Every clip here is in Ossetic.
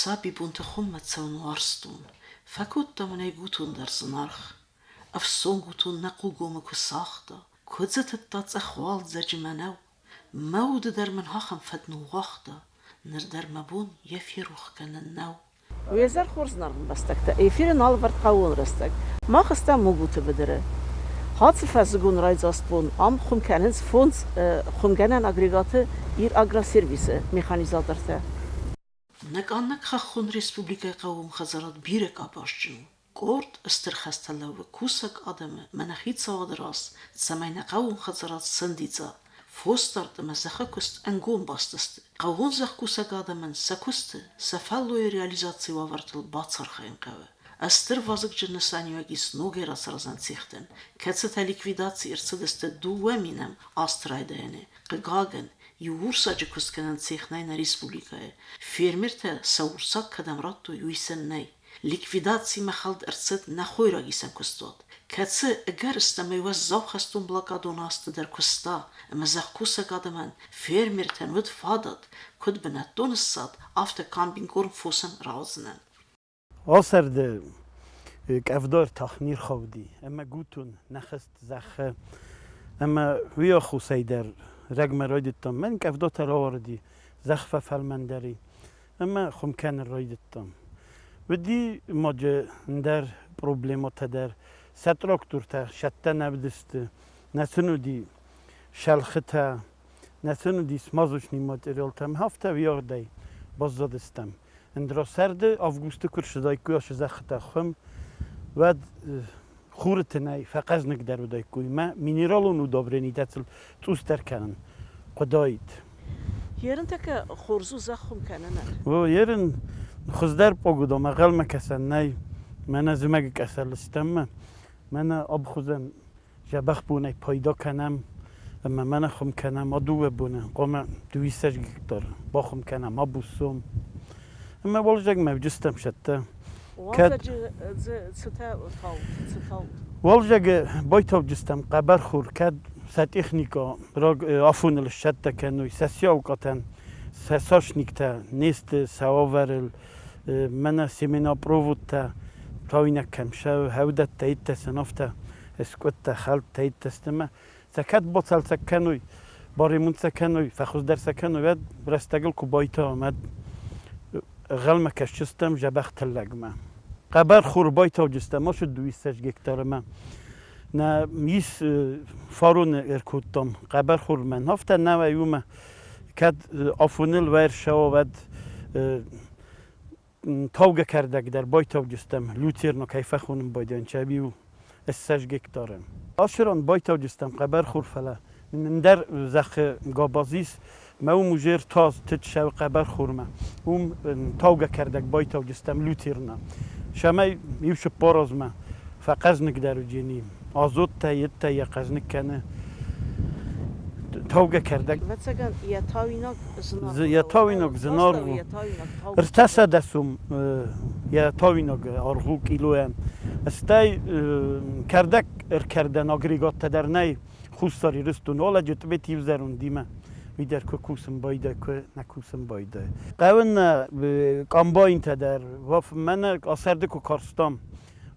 сабибонты хуыммӕ цӕуын уарзтон. Фӕкодта мын ӕй гутон дӕр зынаргъ. Ӕфсон гутон нӕ хъугомы куы цагъта, куы дзы тыдта цъӕх уалдзӕджы мӕнӕу. Мӕ уды дӕр мын ахӕм фӕд ныууагъта, ныр дӕр мӕ бон йӕ ферох кӕнын нӕу. Уе зӕр хорз, зынаргъ ӕмбӕстӕгтӕ! Эфиры нал ӕвӕрд хъӕууон рӕстӕг. Мах стӕм Мугуты быдыры. Ацы фӕззыгон райдзаст бон ам хуым кӕнынц фондз хуымгӕнӕн агрегаты Ир-Агросервисы механизатортӕ. Нӕ къаннӕг хӕххон республикӕйы хъӕууон хӕдзарад бирӕ къабазджын у. Къорд стыр хӕстӕ лӕууы кусӕг адӕмы мӕнӕ хицауады раз, цӕмӕй нӕ хъӕууон хӕдзарад сӕндидза. Фосдард ӕмӕ зӕххы куыст ӕнгом баст сты. Хъӕууон зӕхкусӕг адӕмӕн сӕ куысты, сӕ фӕллойы реализацийы уавӕртыл бацархайын хъӕуы. Стыр вазыгджын нысаниуӕг ис ногӕй рацаразӕн цехтӕн, кӕцытӕ ликвидаци ӕрцыдысты дыууӕ минӕм азты райдайӕны. Хъыгагӕн, иу урсаджы куыстгӕнӕн цех нӕй нӕ республикӕйы. Фермертӕ сӕ урсаг кӕдӕм радтой, уый сын нӕй. Ликвидацимӕ хӕлд ӕрцыд нӕ хойрагисӕн куыстуат, кӕцы ӕгӕрыстӕмӕй уӕззау хӕстон блокадон азты дӕр куыста ӕмӕ зӕхкусӕг адӕмӕн, фермертӕн уыд фадат, куыд бынӕттон ссад, афтӕ комбикорм фосӕн рауадзынӕн. Асӕрды къӕвда ӕртах не рхауди, ӕмӕ гутон нӕ хызт зӕххы. Ӕмӕ уый аххосӕй дӕр рӕгмӕ райдыдтам. Мӕн къӕвдатӕ рауарыди, зӕхх фӕфӕлмӕндӕр и. Ӕмӕ хуым кӕнын райдыдтам. Уыди ма дзы ӕндӕр проблемӕтӕ дӕр. Сӕ трактортӕ сӕттӕ нӕ уыдысты, нӕ сын уыди шӕлхытӕ, нӕ сын уыди смазочный материалтӕ. Ӕмӕ афтӕ уӕгъдӕй баззадыстӕм. Ӕндӕра сӕрды августы куы рцыдаиккой ацы зӕххытӕ хуым, уӕд хуры тынӕй фӕхъӕзныгдӕр уыдаиккой мӕ минералон удобренитӕ сыл цъусдӕр кӕнын хъуыдаид. Ерын тӕккӕ хорз у зӕхх хуым кӕнынӕн. О, ерын хуыздӕр погода ӕнхъӕлмӕ кӕсӕн нӕй. Мӕнӕ зымӕгы къӕсӕрыл стӕм ӕмӕ мӕнӕ абхуызӕн дзӕбӕх бонӕй пайда кӕнӕм ӕмӕ мӕнӕ хуым кӕнӕм а дыууӕ боны хъуамӕ дыууиссӕдз гектар бахуым кӕнӕм абуссом. Ӕмӕ уалдзӕгмӕ уыдыстӕм цӕттӕ. Уалдзӕджы дзы цытӕ таут, цы таут? Уалдзӕгы байтауджыстӕм хъӕбӕрхор, кӕд сӕ техникӕ афоныл сцӕттӕ кӕной, сӕ сиалкъатӕн сӕ сасниктӕ не сты сӕ уавӕрыл, мӕнӕ семенопроводтӕ тауинаг кӕм сӕ хӕудӕттӕ иттӕ сын афтӕ скъуыдтӕ, хӕлдтӕ иттӕ сты ӕмӕ сӕ кӕд бацалцӕг кӕной, баремонт сӕ кӕной, фӕхуыздӕр сӕ кӕной, уӕд рӕстӕгыл куы байтауӕм, уӕд ӕнхъӕлмӕ кӕсдзыстӕм дзӕбӕх тыллӕгмӕ. Хъӕбӕр хур байтауджыстӕм ацы дыууиссӕдз гектармӕ. Нӕ ис фароны ӕркодтам хъӕбӕр хурмӕ. Афтӕ нӕ вӕййы уымӕ, кӕд афоныл уӕрсӕуа, уӕд таугӕ кӕрдӕг дӕр байтауджыстӕм, люцерна кӕй фӕхонын байдайын, чабиу ссӕдз гектары. Ацы ран байтауджыстӕм хъӕбӕр хур, фӕлӕ ӕндӕр зӕххы габаз ис, мӕ уым уже ртаз тыд сӕу хъӕбӕр хурмӕ. Уым таугӕ кӕрдӕг байтауджыстӕм люцерна. Сӕмӕй иу цыппар азмӕ фӕхъӕзныгдӕр уыджени. Азоттӕ, йедтӕ йӕ хъӕзныг кӕны. Таугӕ кӕрдӕг. Ӕвӕццӕгӕн, йӕ тауинаг зынаргъ. Йӕ тауинаг зынаргъ у. Ӕртӕсӕдӕ сом йӕ тауинаг аргъ у килойӕн. Стӕй кӕрдӕг ӕркӕрдӕн агрегаттӕ дӕр нӕй Хуссар Ирыстоны. Олӕджы Тъбет иу зӕрондимӕ уый дӕр куы кусын байдайы, куы нӕ кусын байдайы. Хъӕуы нӕ комбайнтӕ дӕр. Мӕнӕ асӕрды куы карстам,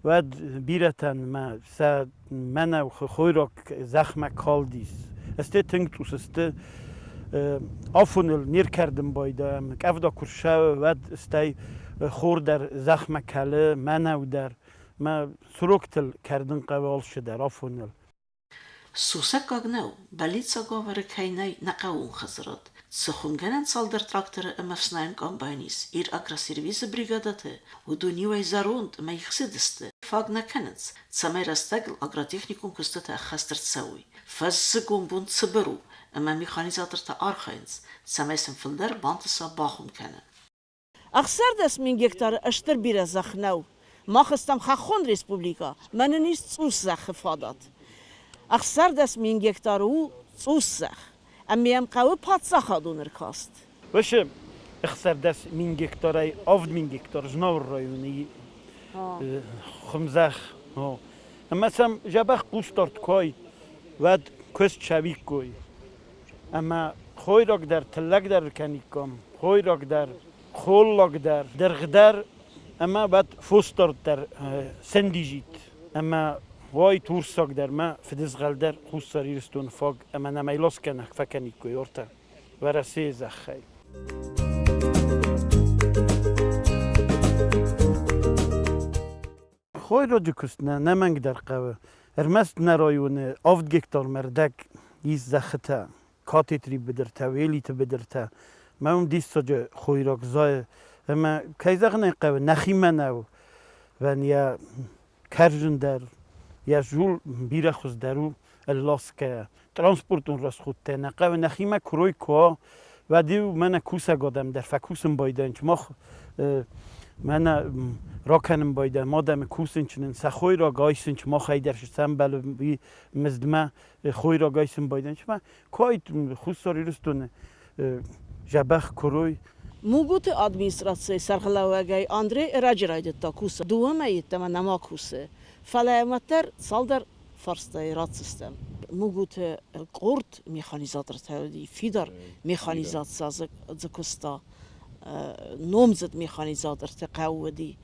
уӕд бирӕтӕн мӕ сӕ мӕнӕу хойраг зӕхмӕ калдис. Сты тынг цъус сты. Афоныл не ркӕрдын байдайӕм. Къӕвда куы рцӕуы, уӕд стӕй хор дӕр зӕхмӕ кӕлы, мӕнӕу дӕр. Мӕ сроктыл кӕрдын хъӕуы алцыдӕр афоныл. Сусӕггаг нӕу, бӕллиццаг уавӕры кӕй нӕй нӕ хъӕууон хӕдзарад. Цы хуымгӕнӕн цалдӕр тракторы ӕмӕ ӕфснайӕн комбайн ис Ир-Агросервисы бригадӕты, уыдон иуӕй зӕронд ӕмӕ ихсыд сты, фаг нӕ кӕнынц, цӕмӕй рӕстӕгыл агротехникон куыстытӕ ӕххӕст ӕрцӕуой. Фӕззыгон бон цыбыр у, ӕмӕ механизатортӕ архайынц, цӕмӕй сын фылдӕр бантыса бахуым кӕнын. 16 000 гектары стыр бирӕ зӕхх нӕу. Мах стӕм хӕххон республикӕ, мӕ нын ис цъус зӕххы фадат. 16 000 гектары у цъус зӕхх, ӕмӕ йӕм хъӕуы паддзахадон ӕркаст. Уыцы 16 000 гектарӕй 7000 гектар Знауыр районы хуымзӕхх. Ӕмӕ сӕм дзӕбӕх хъусдард куы уаид, уӕд куыст сӕвиккой. Ӕмӕ хойраг дӕр, тыллӕг дӕр кӕниккам, хойраг дӕр. Холлаг дӕр, дыргъ дӕр ӕмӕ уӕд фосдард дӕр сӕндизид. Ӕмӕ уайд урсаг дӕр мӕ фыдызгъӕл дӕр Хуссар Ирыстоны фаг ӕмӕ нӕм ӕй ласгӕнӕг фӕкӕниккой ортӕ Уӕрӕсейы зӕххӕй. Хойраджы куыст нӕ ӕнӕмӕнгдӕр хъӕуы. Ӕрмӕст нӕ районы 7 гектармӕ рдӕг ис зӕххытӕ, катетри быдыртӕ, уелиты быдыртӕ. Мӕ уым диссаджы хойраг зайы. Ӕмӕ, кӕй зӕгъын ӕй хъӕуы, нӕхимӕ нӕу. Вӕн йӕ кӕрдзын дӕр, йӕ зул бирӕ хуыздӕр у ӕлласгӕйӕ. Транспортон расходтӕ нӕ хъӕуы нӕхимӕ куырой куы уа, уӕд-иу мӕнӕ кусӕг адӕм дӕр фӕкусын байдайынц. Мах мӕнӕ ракӕнын байдайӕм адӕмы кусын чынын, сӕ хойраг айсынч, махӕй дӕр сӕмбӕлы мыздмӕ хойраг айсын байдайынц. Мӕ куы Хуссар Ирыстоны дзӕбӕх куырой. Мугуты администрацийы сӕргълӕууӕгӕй Андрей ӕрӕджы райдыдта кусын. Дыууӕ мӕйы йеддӕмӕ нӕма кусы, фӕлӕ уӕддӕр цалдӕр фарстайы ратдзыстӕм. Мугуты къорд механизатортӕ уыди, фидар механизаци дзы куыста, номдзыд механизатортӕ хъӕуы уыди.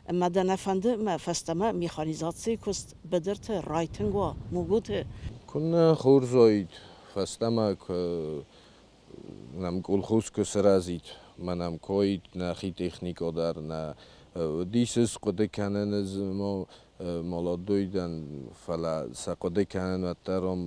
Ӕмӕ дӕ нӕ фӕнды мӕ фӕстӕмӕ механизацийы куыст быдырты райтынг уа Мугуты? Куыннӕ хорз уаид, фӕстӕмӕ куы нӕм колхоз куы сырӕзид, мӕ нӕм куы уаид нӕхи техникӕ дӕр, нӕ уыдис ӕз хъуыды кӕнын ӕз молодой дӕн, фӕлӕ сӕ хъуыды кӕнын уӕддӕр ам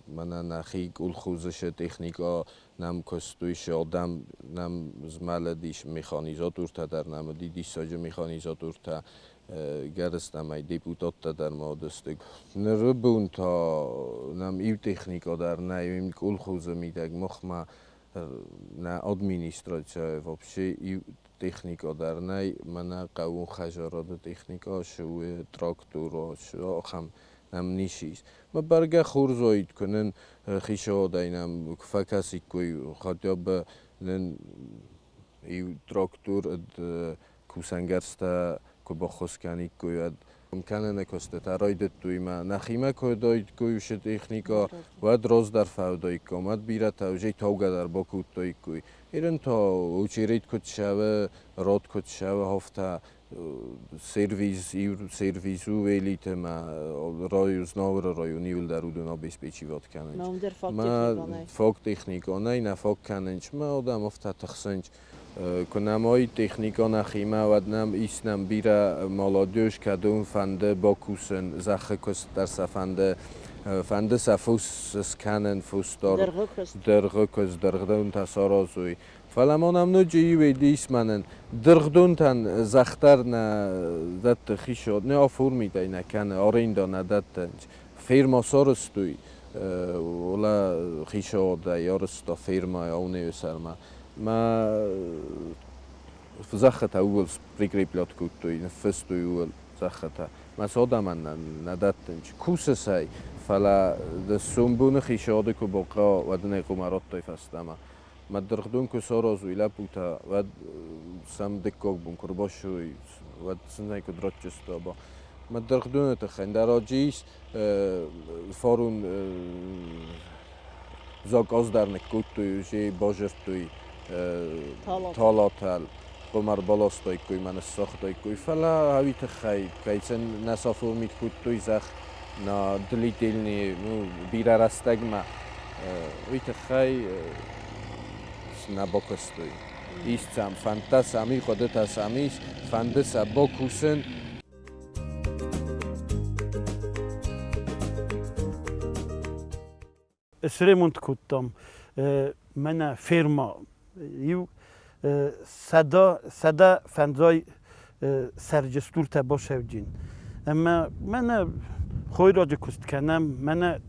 мӕнӕ нӕхи колхозы цы техникӕ нӕм куыстой, цы адӕм нӕм змӕлыдис, механизатортӕ дӕр нӕм уыди, диссаджы механизатортӕ, гӕрыстӕмӕй депутаттӕ дӕр ма уыдысты. Ныры бон та нӕм иу техникӕ дӕр нӕй, уым колхозы мидӕг махмӕ нӕ администрацийӕ вообще иу техникӕ дӕр нӕй, мӕнӕ хъӕууон хӕдзарады техникӕ цы у, трактор, цы ахӕм нӕм ницы ис. Мӕ бӕргӕ хорз уаид, куы нын хицауадӕй нӕм куы фӕкӕсиккой, хотя бы нын иу трактор ӕд кусӕнгӕрзтӕ куы баххуыс кӕниккой, уӕд кӕнӕ нӕ куыстытӕ райдыдтой ӕмӕ нӕхимӕ куы уыдаиккой уыцы техникӕ, уӕд раздӕр фӕуыдаиккам, уӕд бирӕтӕ уже таугӕ дӕр бакодтаиккой. Ирын та очередь куыд цӕуы, рад куыд цӕуы, афтӕ сервис, иу сервис у элитӕ ӕмӕ район, Знауыры район иуылдӕр уыдон обеспечивать кӕнынц. Мӕ фаг техникӕ нӕй, нӕ фаг кӕнынц, мӕ адӕм афтӕ тыхсынц. Куы нӕм уой техникӕ нӕхимӕ, уӕд нӕм ис нӕм бирӕ молодежь, кӕдон фӕнды бакусын, зӕххы куыст дӕр сӕ фӕнды, фӕнды сӕ фос скӕнын, фос дӕр, дыргъы куыст, дыргъдонтӕ саразой. Фӕлӕ ма нӕм ноджы иу ис мӕнӕн, дыргъдонтӕн зӕхх дӕр нӕ дӕтты хицауад, нӕ оформитӕй нӕ кӕны, аренда нӕ дӕтты. Ферма сарӕзтой, уӕлӕ хицауадӕй арӕзта фермӕ Аунеуы сӕрмӕ. Мӕ зӕххытӕ ууыл прикреплять кодтой, ныффыстой ууыл зӕххытӕ. Мӕ содамӕн нӕ дӕттынц. Кусы сӕй, фӕлӕ ды сомбоны хицауады куы бахъӕуа, уӕд ын ӕй хъуамӕ радтой фӕстӕмӕ. Мӕ дыргъдон куы саразой лӕппутӕ, уӕд сӕм дыккаг бон куы рбассой, уӕд сын ӕй куыд ратдзысты аба. Мӕ дыргъдоны тыххӕй дӕр раджы ис фарон закъаз дӕр ныккодтой, уже базырдтой талатӕл, хъуымӕ ӕрбаластаиккой мӕ ныссагътаиккой. Фӕлӕ уый тыххӕй, кӕй сын нӕ сафомид кодтой зӕхх, на длительный, ну, бирӕ рӕстӕгмӕ, уый тыххӕй нӕ бакуыстой. Ис сӕм фӕндтӕ сӕм и, хъуыдытӕ сӕм ис, фӕнды сӕ бакусын. Сремонт кодтам мӕнӕ ферма. Иу 105 цӕрджы стуртӕ басӕвджын. Ӕмӕ мӕнӕ хойраджы куыст кӕнӕм, мӕнӕ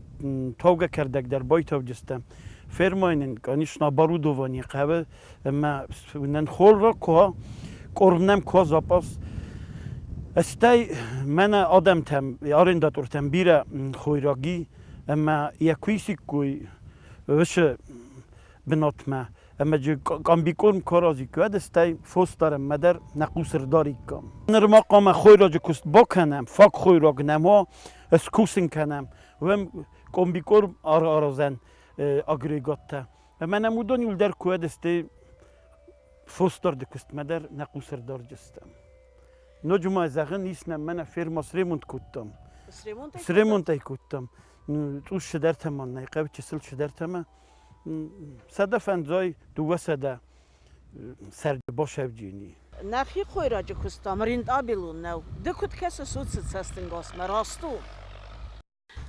таугӕ кӕрдӕг дӕр байтавджыстӕм. Фермайы нын, конечно, оборудование хъӕуы, ӕмӕ нын холлаг куы уа, къорнӕм куы уа запас. Стӕй мӕнӕ адӕмтӕм, арендатортӕм бирӕ хойраг и, ӕмӕ йӕ куы исиккой уыцы бынатмӕ, ӕмӕ джы комбикорм куы аразиккой, уӕд стӕй фосдарӕнмӕ дӕр нӕ хъус ӕрдариккам. Нырма хъуамӕ хойраджы куыст бакӕнӕм, фаг хойраг нӕм уа, скусын кӕнӕм, уым комбикорм аразӕн агрегаттӕ. Ӕмӕ нӕм уыдон иуылдӕр куы уӕд сты. Фосдарды куыстмӕ дӕр нӕ хъус ӕрдардзыстӕм. Ноджы ма зӕгъын ис нӕм, мӕнӕ ферма сремонт кодтам. Сремонт ӕй кодтам. Цъус цыдӕртӕ ма нӕй, хъӕуы чысыл цыдӕртӕ ма. 150, 200 сӕрды басӕвджини. Нӕхи хойраджы куыстам рентабелон нӕу. Ды куыд кӕсыс уыцы цӕстӕнгасмӕ, раст у?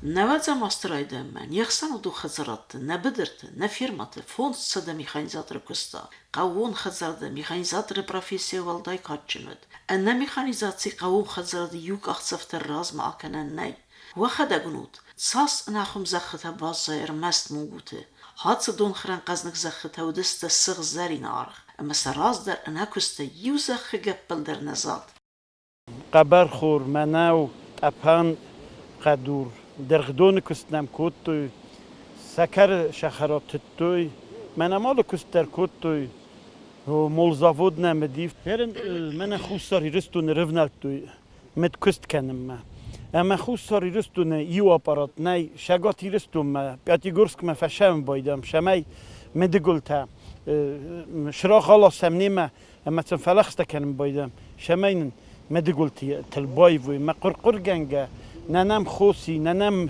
Нӕуӕдзӕм азты райдианмӕ не хсӕнадон хӕдзарадты, нӕ быдырты, нӕ фермӕты 500 механизаторы куыста. Хъӕууон хӕдзарады механизаторы профессийӕ уӕлдай кадджын уыд. Ӕнӕ механизаци хъӕууон хӕдзарады иу къахдзӕф дӕр размӕ акӕнӕн нӕй. Уӕхӕдӕг уынут, цас ӕнахуым зӕххытӕ баззайы ӕрмӕст мугуты. Хӕцы донхӕрӕн къӕдзныг зӕххытӕ уыдысты сыгъзӕрины аргъ, ӕмӕ сӕ раздӕр ӕнӕкуыстӕй иу зӕххы гӕппӕл дӕр нӕ зад. Хъӕбӕрхор, мӕнӕу, тъӕпӕн хъӕдур, дыргъдоны куыст нӕм кодтой, сӕкӕры сахара тыдтой, мӕнӕ алы куыст дӕр кодтой, молзавод нӕм уыди. Мӕнӕ Хуссар Ирыстоны рывнӕлдтой мыдкуыст кӕнынмӕ. Ӕмӕ Хуссар Ирыстоны иу аппарат нӕй, Цӕгат Ирыстонмӕ, Пятигорскмӕ фӕсӕвын байдам, цӕмӕй мыдыгуылтӕ срагъаласӕм немӕ ӕмӕ сын фӕлӕгъстӕ кӕнын байдам, цӕмӕй нын мыдыгуылты тылбаивой, мӕ хъуыр-хъуыргӕнгӕ, нӕ нӕм хоси, нӕ нӕм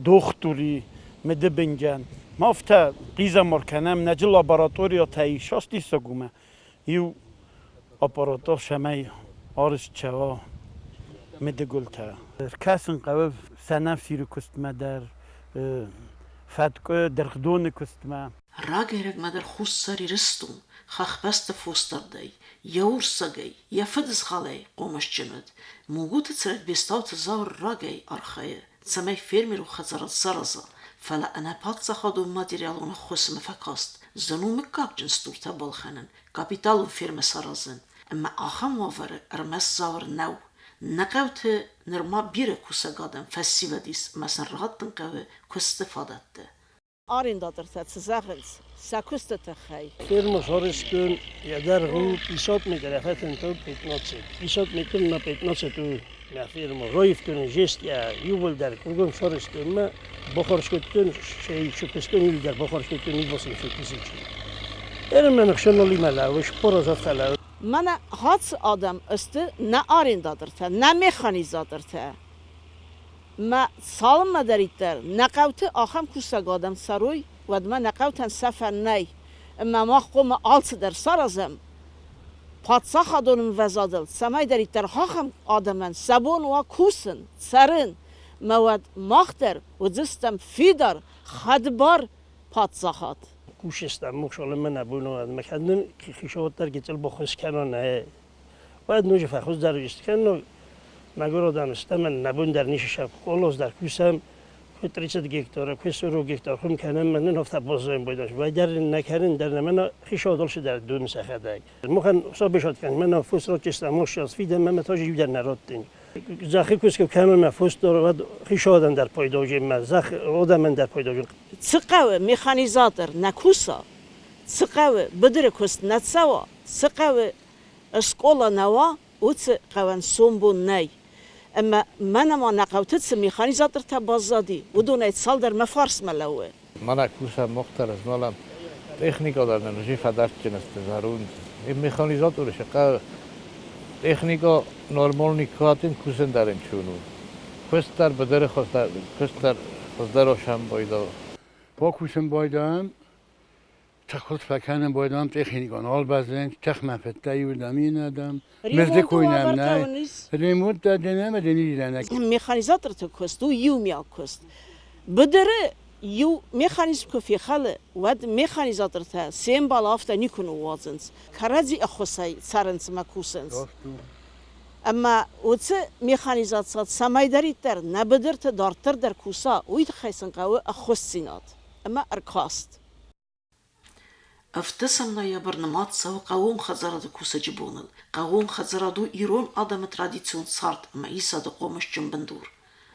дохтури мыдыбынджан. Ма афтӕ хъизӕмар кӕнӕм, нӕджы лабораториятӕ ис, аст диссаг у мӕ. Иу аппарат цӕмӕй арызт цӕуа мыдыгуылтӕ. Ркӕсын хъӕуы сӕнӕфсиры куыстмӕ дӕр, фӕткъуы, дыргъдоны куыстмӕ. Рагӕй-рӕгмӕ дӕр Хуссар Ирыстон хӕхбӕсты фосдардӕй, йӕ урсагӕй, йӕ фыдызгъӕлӕй хъомысджын уыд. Мугуты цӕрӕг Бестауты Зауыр рагӕй архайы, цӕмӕй фермерон хӕдзарад сараза, фӕлӕ ӕнӕ паддзахадон материалон ӕххуысмӕ фӕкаст, зын у мыггагджын стуртӕ балхӕнын, капиталон фермӕ саразын. Ӕмӕ ахӕм уавӕры ӕрмӕст Зауыр нӕу. Нӕ хъӕуты нырма бирӕ кусӕг адӕм фӕсивӕд ис ӕмӕ сын раттын хъӕуы куысты фадӕттӕ. Арендатортӕ цы зӕгъынц сӕ куысты тыххӕй? Ферма сарӕзтон йӕ дӕргъ у 50 метр, йӕ фӕтӕн та 15. 50 метр на 15 у мӕ ферма. Раивтон жест йӕ иууылдӕр кругом сарӕзтон мӕ бахарз кодтон, сыппыстон иууылдӕр бахарз кодтон 800 тысячи. Ӕрмӕ ныхсӕналимӕ лӕууы, спораз афтӕ лӕууы. Мӕнӕ ацы адӕм сты нӕ арендатортӕ, нӕ механизатортӕ. Мӕ цалынмӕдӕриддӕр нӕ хъӕуты ахӕм кусӕг адӕм цӕрой, уӕдмӕ нӕ хъӕутӕн сӕфӕн нӕй. Ӕмӕ мах хъуамӕ алцыдӕр саразӕм паддзахадон ӕмвӕзадыл, цӕмӕйдӕриддӕр ахӕм адӕмӕн сӕ бон уа кусын, цӕрын. Мӕ уӕд мах дӕр уыдзыстӕм фидар, хӕдбар паддзахад. Кусыстӕм мухсолымӕ нӕ бон у, ӕмӕ кӕд нын хицауад дӕр гыццыл баххуыс кӕна, нӕ Уӕд ноджы фӕхуыздӕр исты кӕнын, мӕгуыр адӕм стӕм, нӕ бон дӕр ницы сӕм, колхоз дӕр кусӕм, куы 30 гектары, куы 40 гектар хуым кӕнӕм, мӕнӕн афтӕ баззайын байдӕс. Уӕддӕр нӕ кӕнын дӕр нӕ мӕнӕ хицауадыл цыдӕр дон сӕхӕдӕг. Махӕн сабисад кӕн, мӕнӕ фос рачистам, мосчас фидӕн, мӕ тоже иу дӕр нӕ раттин. Зӕххы куыст куы кӕнон, мӕ фос дӕр, уӕд хицауадӕн дӕр пайдауджын, мӕ зӕхх адӕмӕн дӕр пайдауджын. Цы хъӕуы механизатор нӕ куса, цы хъӕуы быдыры куыст нӕ цӕуа, цы хъӕуы скъола нӕ уа, уыцы хъӕуӕн сомбон нӕй. Ӕмӕ мӕнӕ ма нӕ хъӕуты цы механизатортӕ баззади, уыдонӕй цалдӕр мӕ фарсмӕ лӕууы. Мӕнӕ кусӕм мохтар ызмӕлӕм, техникӕ дӕр нын уже фӕдӕрдджын сты зӕронд. Механизатор сыхъа техникӕ нормальный куатин кусӕн дӕр ын чун у. Куыст дӕр быдыры куыст дӕр хуыздӕр осӕм бойдау. Бакусын байдайӕм, тыххуылд фӕкӕнын байдам техникон албазӕн, тӕхмӕ федта иуырдӕм иннӕрдӕм. Мызды кой нӕм нӕй. Ремонт дӕр дӕнӕм дӕнӕ. Механизаторты куыст у иумиаг куыст. Быдыры иу механизм куы фехӕлы, уӕд механизатортӕ се мбал афтӕ никуы ныууадзынц. Кӕрӕдзи ӕххуысӕй цӕрынц ӕмӕ кусынц. Ӕмӕ уыцы механизаци цӕмӕйдӕриддӕр нӕ быдырты дарддӕр дӕр куса, уый тыххӕй сын хъӕуы ӕххуысдзинад ӕмӕ ӕркаст. Ӕвддӕсӕм ноябрь нымад цӕуы хъӕууон хӕдзарады кусӕджы боныл. Хъӕууон хӕдзарад у ирон адӕмы традицион цард ӕмӕ исады хъомысджын бындур.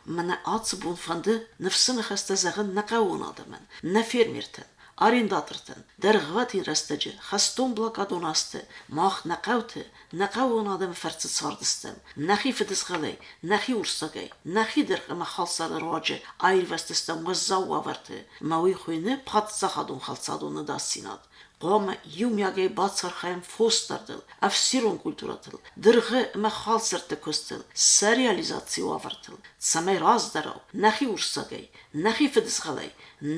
Мӕнӕ ацы бон фӕнды ныфсы ныхӕстӕ зӕгъын нӕ хъӕууон адӕмӕн, нӕ фермертӕн, арендатортӕн, дӕргъвӕтин рӕстӕджы хӕстон блокадон азты мах нӕ хъӕуты, нӕ хъӕууон адӕмы фӕрцы цардыстӕм, нӕхи фыдызгъӕлӕй, нӕхи урсагӕй, нӕхи дыргъ ӕмӕ халсары руаджы аирвӕзтыстӕм уӕззау уавӕрты, ӕмӕ уый хуыйны паддзахадон хӕлцадон ӕдасдзинад. Хъуамӕ иумиагӕй бацархайӕм фосдардыл, ӕфсирон культурӕтыл, дыргъы ӕмӕ халсӕртты куыстыл, сӕ реализацийы уавӕртыл, цӕмӕй раздӕрау нӕхи урссагӕй, нӕхи фыдызгъӕлӕй,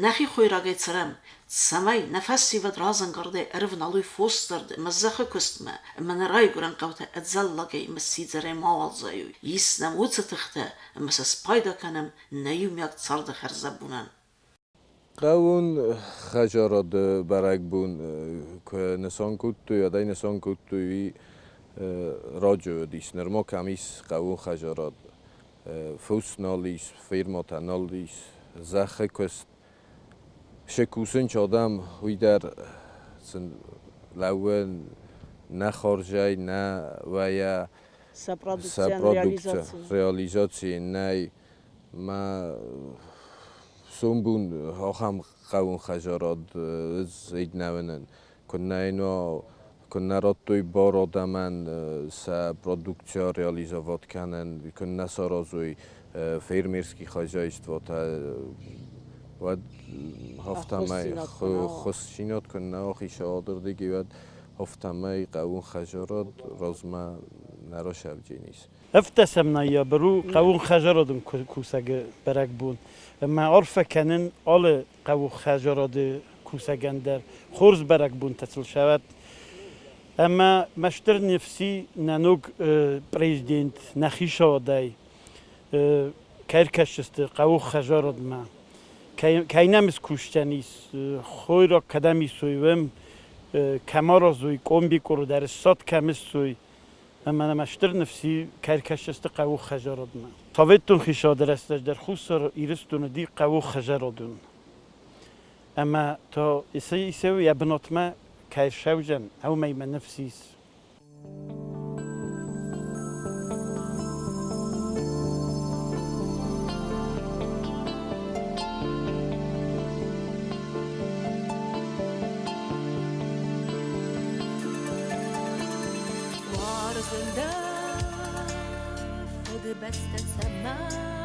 нӕхи хойрагӕй цӕрӕм, цӕмӕй нӕ фӕсивӕд разӕнгардӕй ӕрывналой фосдард ӕмӕ зӕххы куыстмӕ ӕмӕ нӕ райгуырӕн хъӕутӕ ӕдзӕллагӕй ӕмӕ сидзӕрӕй мауал зайой, ис нӕм уыцы тыхтӕ ӕмӕ сӕ спайда кӕнӕм нӕ иумиаг царды хӕрзӕбонӕн. Хъӕуон хӕдзарады бӕрӕгбон куы нысан кодтой, уӕдӕй нысан кодтой, уый раджы уыдис. Нырма кӕм ис хъӕуон хӕдзарад? Фос нал ис, фермӕтӕ нал ис, зӕххы куыст. Се кусын адӕм, уый дӕр сын лӕууы нӕ хорзӕй, нӕ уӕйӕ. Сӕ Сӕ продукцийӕн продукци реализаци. Реализаци нӕй. Мӕ сомбон ахӕм хъӕуон хӕдзарад ӕз нӕ уынын. Куыннӕ йын уа, куыннӕ радтой бар адӕмӕн сӕ продукцийӕ реализовать кӕнын, куыннӕ саразой фермерский хозяйствотӕ, уӕд афтӕмӕй ӕххуысдзинад куыннӕ уа хицауады уӕд афтӕмӕй хъӕуон хӕдзарад размӕ нӕ расӕвдженис. Ӕвддӕсӕм ноябрь у хъӕууон хӕдзарадон кусӕгы бӕрӕгбон. Ӕмӕ арфӕ кӕнын алы хъӕууон хӕдзарады кусӕгӕн дӕр. Хорз бӕрӕгбонтӕ сыл сӕвӕд. Ӕмӕ мӕ стыр ныфс и нӕ ног президент нӕ хицауадӕй кӕй ӕркӕсдзысты хъӕууон хӕдзарадмӕ. Кӕй нӕм скусдзӕнис, хойраг кӕдӕм исой, уым кӕм аразой, комбикъоры дӕр ссад кӕм ссой, ӕмӕ нӕм стыр ныфс и, кӕй ӕркӕсдзысты хъӕуы хӕдзарадмӕ. Советон хицауады рӕстӕджы дӕр Хуссар Ирыстоны уыди хъӕуы хӕдзарадон. Ӕмӕ та исӕуы йӕ бынатмӕ кӕй ссӕудзӕн, уымӕй мӕ ныфс ис. Уарзын дӕ, Фыдыбӕстӕ цӕмӕн?